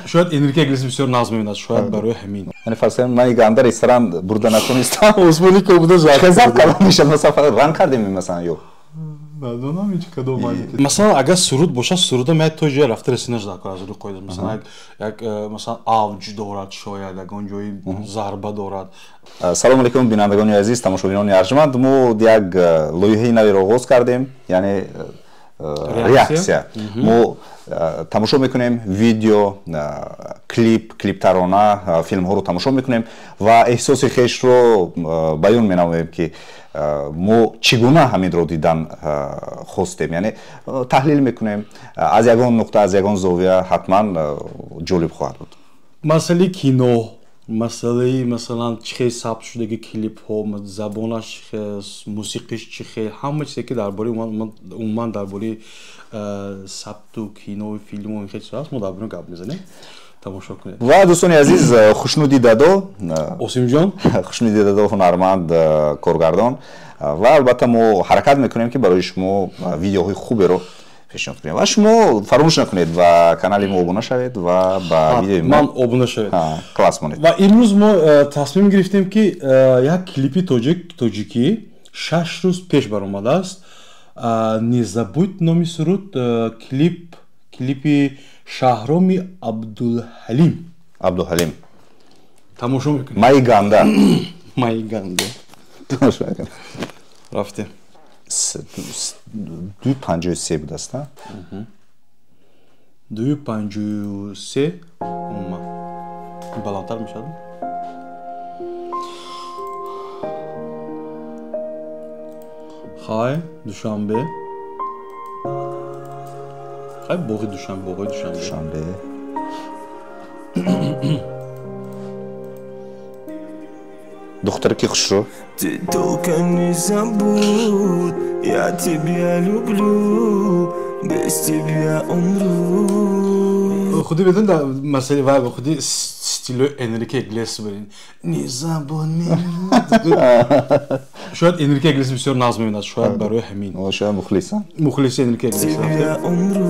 Шояд Энрике Иглесиас бисёр нағз мебинад, шояд барои ҳамин. Яъне фарз кунем, ман ганда ресторан бурда натонистам. Осмони кобуда зарб. Чӣ зарб карда мешавад? Масалан, ранг кардем, масалан, ё? Надонам ҳеҷ кадом маъни. Масалан, агар суруд бошад, суруда меяд то ҷое рафта расида нашуда аз рӯи қоида. Масалан, як масалан авҷ дорад, шояд ягон ҷои зарба дорад. Салом алейкум, бинандагони азиз, тамошобинони арҷманд. Мо як лоиҳаи наверо оғоз кардем, яъне реаксия. Мо тамошо мекунем видео, клип, клиптарона, филмҳоро тамошо мекунем ва эҳсоси хешро баён менамоем, ки мо чӣ гуна ҳаминро дидан хостем. Яъне таҳлил мекунем аз ягон нуқта, аз ягон зовия, ҳатман ҷолиб хоҳад буд. Масъалаи кино, масъалаи масалан чӣ хел сабт шудаги клипҳо, забонаш чӣ хел, мусиқиш чӣ хел, ҳама чизе ки дар бораи умуман дар бораи сабту киною филму ин хел чизҳо аст, мо дар бораи гап мезанем. Тамошо кунед. Ва дӯстони азиз, Хушнуди Дадо, Осимҷон, Хушнуди Дадо ҳунарманд, коргардон, ва албатта мо ҳаракат мекунем, ки барои шумо видеоҳои хуберо пешниҳод кунем. Ва шумо фаромӯш накунед, ба канали мо обуна шавед ва ба видеои мо ман обуна шавед. Класс монед. Ва имрӯз мо тасмим гирифтем, ки як клипи тоҷикӣ 6 рӯз пеш баромадааст. Не забудь номи суруд, клипи Шаҳроми Абдулҳалим. Абдулҳалим. Тамошо мекунем. Майи ганда. Майи ганда. Тамошо мекунем. Рафтем. 2:53 будааст, а? 2:53 умуман. Баландтар мешавад? Хай, Душанбе. Хай, боғи Душанбе, боғи Душанбе. Душанбе. Духтарки хушрӯ. Ты только не забудь, я тебя люблю, без тебя умру. Худи бидон дар масъалаи вай, худи стилои Энрике Иглесиас бирин. Не забудь меня. Шояд Энрике Иглесиас бисёр нағз мебинад, шояд барои ҳамин. Шояд мухлис, а? Мухлиси Энрике Иглесиас. Тебя умру.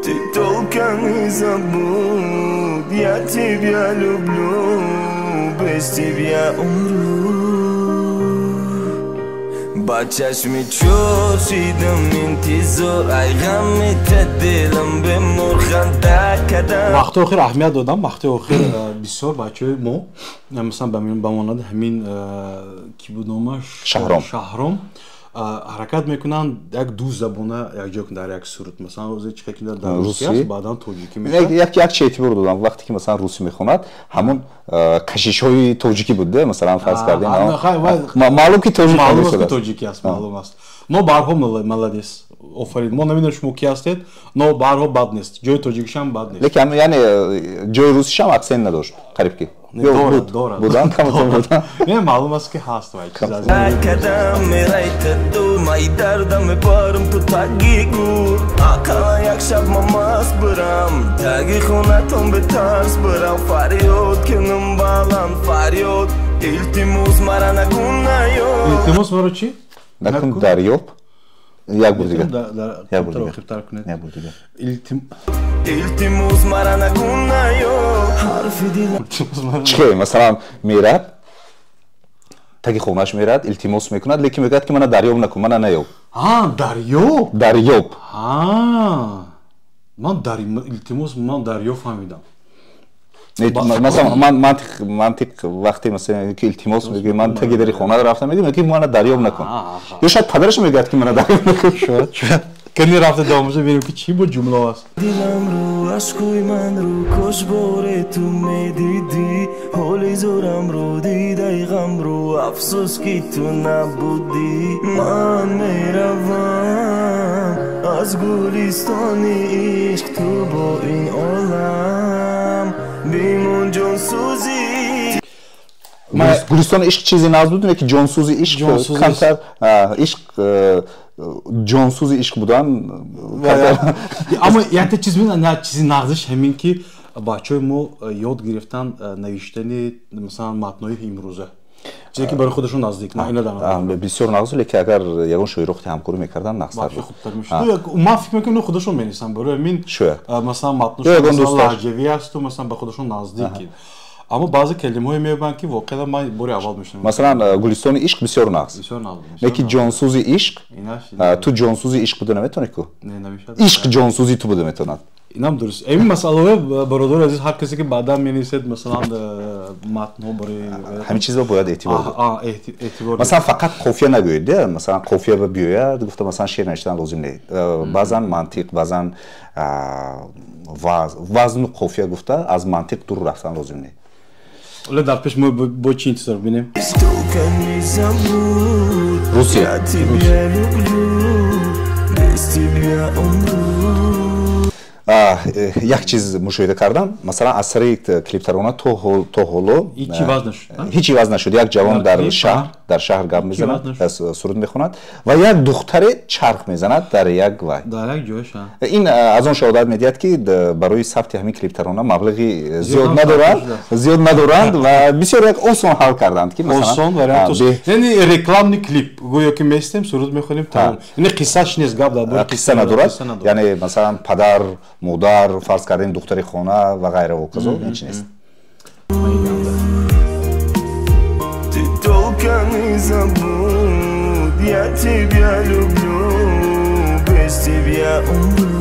Ты только не забудь, я тебя люблю, без тебя умру. Ба чашми чор шидам интизор, ай ғами та дилам бемор, ханда кардам. Вақти охир аҳамият додам, вақти охир бисёр бачаҳои мо, масалан, ба монанди ҳамин ки буд номаш? Шаҳром. Шаҳром ҳаракат мекунанд як ду забона якҷо кунанд дар як суруд. Масалан, озе чӣ ки дар русӣ аст, баъдан тоҷикӣ мешавад. Як чӣ эътибор додам, вақте ки масалан русӣ мехонад, ҳамон кашишҳои тоҷикӣ буд, де, масалан фарз кардем. Маълум ки тоҷик маълум аст, ки тоҷикӣ аст, маълум аст. Но баҳарҳол молодец, офарин. Мо намедонем шумо ки ҳастед, но баҳарҳол бад нест. Ҷои тоҷикишам бад нест. Лекин яъне ҷои русишам аксент надошт, қариб ки. Дорад, дорад. Будан, камтар будан. Не, маълум аст, ки ҳаст вай чиз аз ин. Кадам мерай ту май дардам мебарам ту таги гур. Ақала як шаб ма маст бурам, таги хонатон бе тарс бурам. Фарёд кунам баланд фарёд, илтимос мара накун наёб. Илтимос маро чӣ? Накун дарёб. Як бор дигар. Як бор дигар. Охиртар кунед. Як бор дигар. Илтимос мара накун наёб. Ҳарфи дилам. Чӣ, масалан, мерад, таги хонаш мерад, илтимос мекунад, лекин мегӯяд, ки мана дарёб накун, мана наёб. Ҳа, дарёб? Дарёб. Ҳа, ман дар илтимос, ман дарёб фаҳмидам. Масалан, ман мантиқ вақте масалан ки илтимос мегӯям, ман таги дари хона рафтам, мегӯям, ки мана дарёб накун. Ё шояд падараш мегӯяд, ки мана дарёб накун. Шояд, шояд. Кани рафта давомша бинем, ки чӣ бо ҷумла аст. Диламро, ашкои манро, кош боре ту медидӣ, ҳоли зорамро, дидаи ғамро, афсӯс ки ту набудӣ. Ман меравам аз гулистони ишқ, ту бо ин олам бимон ҷонсӯзӣ. Гулистони ишқ чизи нағз буд, ки ҷонсӯзи ишқ камтар, ишқ ҷонсӯзи ишқ будан. Аммо якта чиз бин, чизи нағзиш ҳамин, ки бачаҳои мо ёд гирифтан навиштани масалан матнҳои имрӯза. Чизе ки барои худашон наздик, на ина дар бисёр нағз, лекин агар ягон шоиро худи ҳамкорӣ мекарданд, нағзтар буд. Хубтар мешуд. Ман фикр мекунам худашон менависанд, барои ҳамин масалан матнашон лаҳҷавӣ асту масалан ба худашон наздик. Аммо баъзе калимаҳое меёбанд, ки воқеан ман бори аввал мешунавам. Масалан, гулистони ишқ бисёр нағз. Лекин ҷонсӯзи ишқ, ту ҷонсӯзи ишқ буда наметавонӣ ку? Ишқ ҷонсӯзи ту буда метавонад. Инам дуруст. Ин масъалаҳо, бародари азиз, ҳар касе ки баъдан менависед, масалан, матнҳо барои ҳамин чизро бояд эътибор дод. Масалан, фақат қофия нагӯед, масалан, қофия ба биёяд, гуфта масалан шеър навиштан лозим не. Баъзан мантиқ, баъзан вазну қофия гуфта аз мантиқ дур рафтан лозим не. Оле дар пеш мо бо чӣ интизор бинем? Русия. Як чиз мушоҳида кардам, масалан, аз сари клиптарона то ҳоло ҳеҷ иваз нашуд. Як ҷавон дар шаҳр гап мезанад, суруд мехонад ва як духтаре чарх мезанад дар як вай. Ин аз он шаҳодат медиҳад, ки барои сабти ҳамин клиптарона маблағи зиёд надоранд ва бисёр як осон ҳал карданд, ки осон вариант, яъне рекламный клип, гӯё ки местем, суруд мехонем, тамом. Яъне қиссаш нест, гап дар бораи қисса надорад. Яъне масалан падар, модар, фарз кардем духтари хона ва ғайра ва казо, ин чи нест. Ты только не забудь, я тебя люблю, без тебя умру.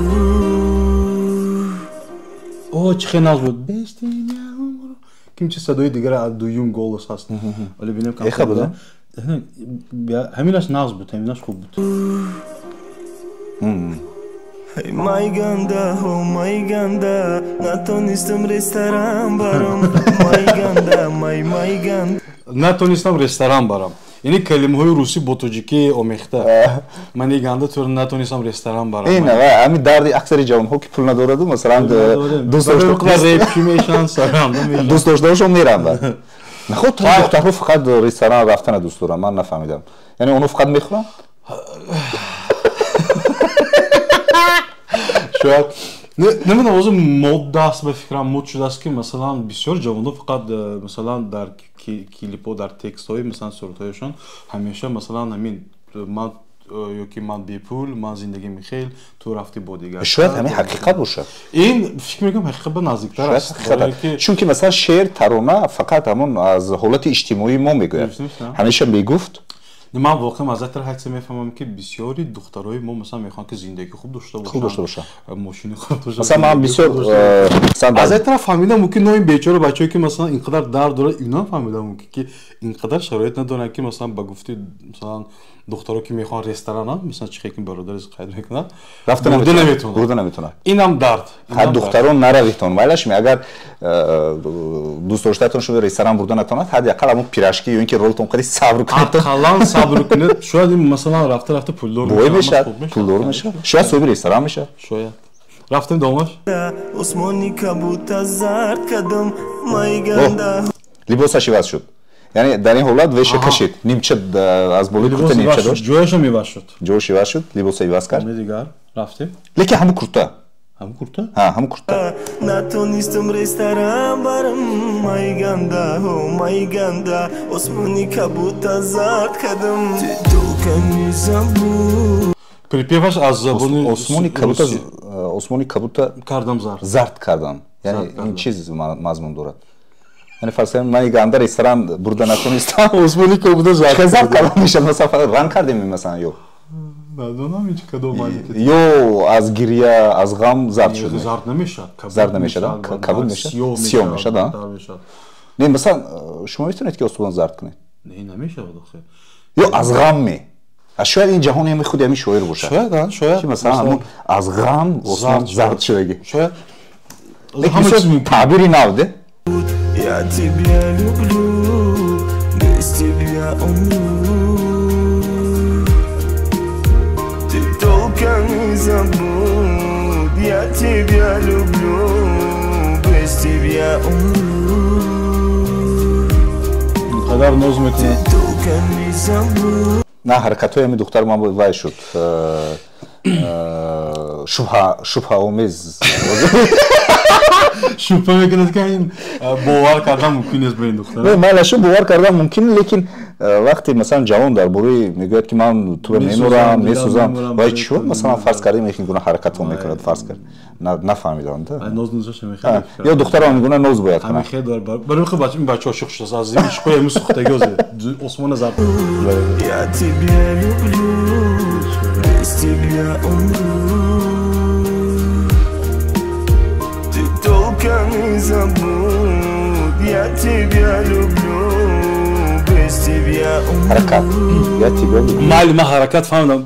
О, чӣ хел нағз буд. Без тебя умру. Ким чи садои дигар аз дуюм голос ҳаст. Вале бинем кам. Эха буд? Ҳаминаш нағз буд, ҳаминаш хуб буд. Майганда, о майганда, натонистам ресторан барам. Майганда, май майганда. Натонистам ресторан барам. Яъне калимаҳои русӣ бо тоҷикӣ омехта. Ман иганда туро натонистам ресторан барам. Ин ҳамин дарди аксари ҷавонҳо, ки пул надораду, масалан, дӯст доштаашон мераванд. Наход духтарҳо фақат ресторан рафтана дӯст доранд, ман нафаҳмидам. Яъне онҳо фақат мехӯранд? Шояд намедонам, ҳозир модда аст, ба фикрам мод шудааст, ки масалан бисёр ҷавонҳо фақат масалан дар клипҳо, дар текстҳои масалан сурудҳояшон ҳамеша масалан ҳамин ман ё ки ман бепул, ман зиндагим хел, ту рафтӣ бо дигар. Шояд ҳамин ҳақиқат бошад. Ин фикр мекунам ҳақиқат ба наздиктар аст. Чунки масалан шеър, тарона фақат ҳамон аз ҳолати иҷтимоии мо мегӯяд. Ҳамеша мегуфт. Ман воқеан аз ин ҳайсе мефаҳмам, ки бисёри духтарои мо масалан мехоҳанд, ки зиндагии хуб дошта бошанд, хуб дошта бошанд, мошини хуб дошта. Масалан ман бисёр аз ин тараф фаҳмидам, мумкин нои бечора бачаҳое, ки масалан ин қадар дард дорад, инам фаҳмидам, мумкин ки ин қадар шароит надоранд, ки масалан ба гуфти масалан духтаро, ки мехоҳанд ресторана, масалан чӣ ки бародари қайд мекунад, рафта наметавонад, бурда наметавонад. Инам дард. Ҳар духтарон наравитон, вайлаш ми агар дӯст доштаатон шумо ресторан бурда натавонад, ҳадди ақал ҳамон пирашки ё ин ки ролтон қади сабр кунед. Ақаллан сабр кунед. Шояд ин масалан рафта рафта пулдор мешавад, пулдор мешавад. Шояд соҳиби ресторан мешавад. Шояд. Рафтем домаш. Осмони кабута зард кадам, майганда. Либосаш иваз шуд. Яъне дар ин ҳолат веша кашид, нимча аз болои курта нимча дошт. Ҷояшам иваз шуд. Ҷояш иваз шуд, либоса иваз кард. Дигар рафтем. Лекин ҳамун курта. Ҳамун курта? Ҳа, ҳамун курта. Натонистам ресторан барам, майганда, о майганда, осмони кабута зард кадам. Ты только не забудь. Припеваш аз забони осмони кабута, осмони кабута кардам зард. Зард кардам. Яъне ин чиз мазмун дорад. Яъне фарз кардем ман иганда ресторан бурда натонистам, осмони кабута зард. Зард кардам мешавад, масалан ранг кардем масалан ё. Надонам ҳеҷ кадом маъни. Ё аз гиря, аз ғам зард шуд. Зард намешавад. Зард намешавад, кабуд мешавад, сиёҳ мешавад. Не, масалан шумо метавонед ки осмон зард кунед? Не, намешавад охир. Ё аз ғам ме. Шояд ин ҷаҳони ҳами худи ҳамин шоир бошад. Шояд, шояд. Ки масалан ҳамон аз ғам осмон зард шудаги. Шояд. Лекин таъбири нав де. Я тебя люблю, без тебя умру. Ты только не забудь, я тебя люблю, без тебя умру. Қадар ноз мекунад. Ты только не забудь. На ҳаракатҳои ҳамин духтар ман вай шуд. Шубҳаомез. Шубҳа мекунад, ки ин бовар кардан мумкин нест ба ин духтар. Майла, шу бовар кардан мумкин, лекин вақте масалан ҷавон дар бораи мегӯяд, ки ман туро мемурам, месӯзам, вай чӣ, масалан, фарз кардем, ин гуна ҳаракатҳо мекунад, фарз кард, нафаҳмидам. Ноз нозаш мехоҳад. Ё духтаро ин гуна ноз бояд кунад. Ҳамин хел барои худ ин бача ошиқ шудааст, аз ишқҳои ҳамин сӯхтагӣ осмона зарб. Я тебя люблю, без тебя умру. Ты только не забудь, я тебя люблю, без тебя умру. Ҳаракат. Я тебя люблю. Майли, ман ҳаракат фаҳмидам.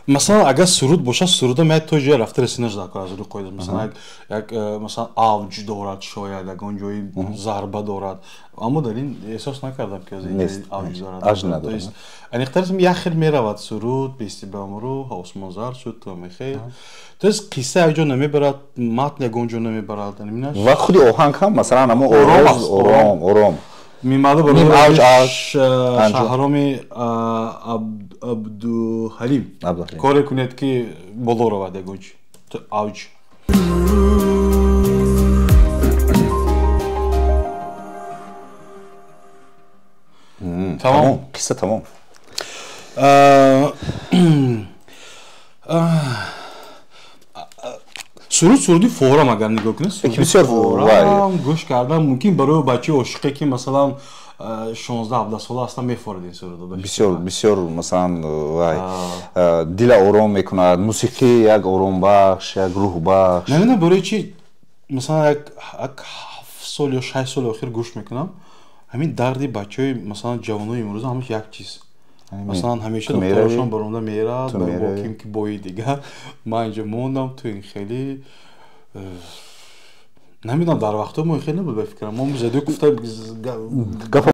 Масалан, агар суруд бошад, суруда меяд то ҷое рафта расинаш дар аз рӯи қоида. Масалан, як масалан авҷ дорад, шояд ягон ҷои зарба дорад, аммо дар ин эҳсос накардам, ки авҷ дорад. Авҷ надорад. Аниқтар як хел меравад суруд, без тебя умру, осмон зард шуд, ту мехел. То есть қисса як ҷо намебарад, матн ягон ҷо намебарад. Ва худи оҳанг ҳам, масалан, амо ором, ором, ором. Мимаду барои Шаҳроми Абдуҳалим коре кунед, ки боло равад ягон чи авҷ. Тамом, қисса тамом. Суруд суруди форам, агар нигоҳ кунед, бисёр форам гӯш кардан мумкин барои бачаи ошиқе, ки масалан 16-17 сола аслан мефорад ин сурудо. Бисёр, бисёр, масалан, вай дила ором мекунад, мусиқӣ як оромбахш, як рӯҳбахш. Намедонам барои чи, масалан, як 7 сол ё 6 соли охир гӯш мекунам, ҳамин дарди бачаҳои, масалан, ҷавонои имрӯза ҳамаш як чиз. Масалан, ҳамеша духтарошон баромада мерад бо ким ки бои дигар, ман инҷо мондам, ту ин хеле. Намедонам, дар вақтҳо мо хеле набуд, ба фикрам, мо заду гуфта. Гапо.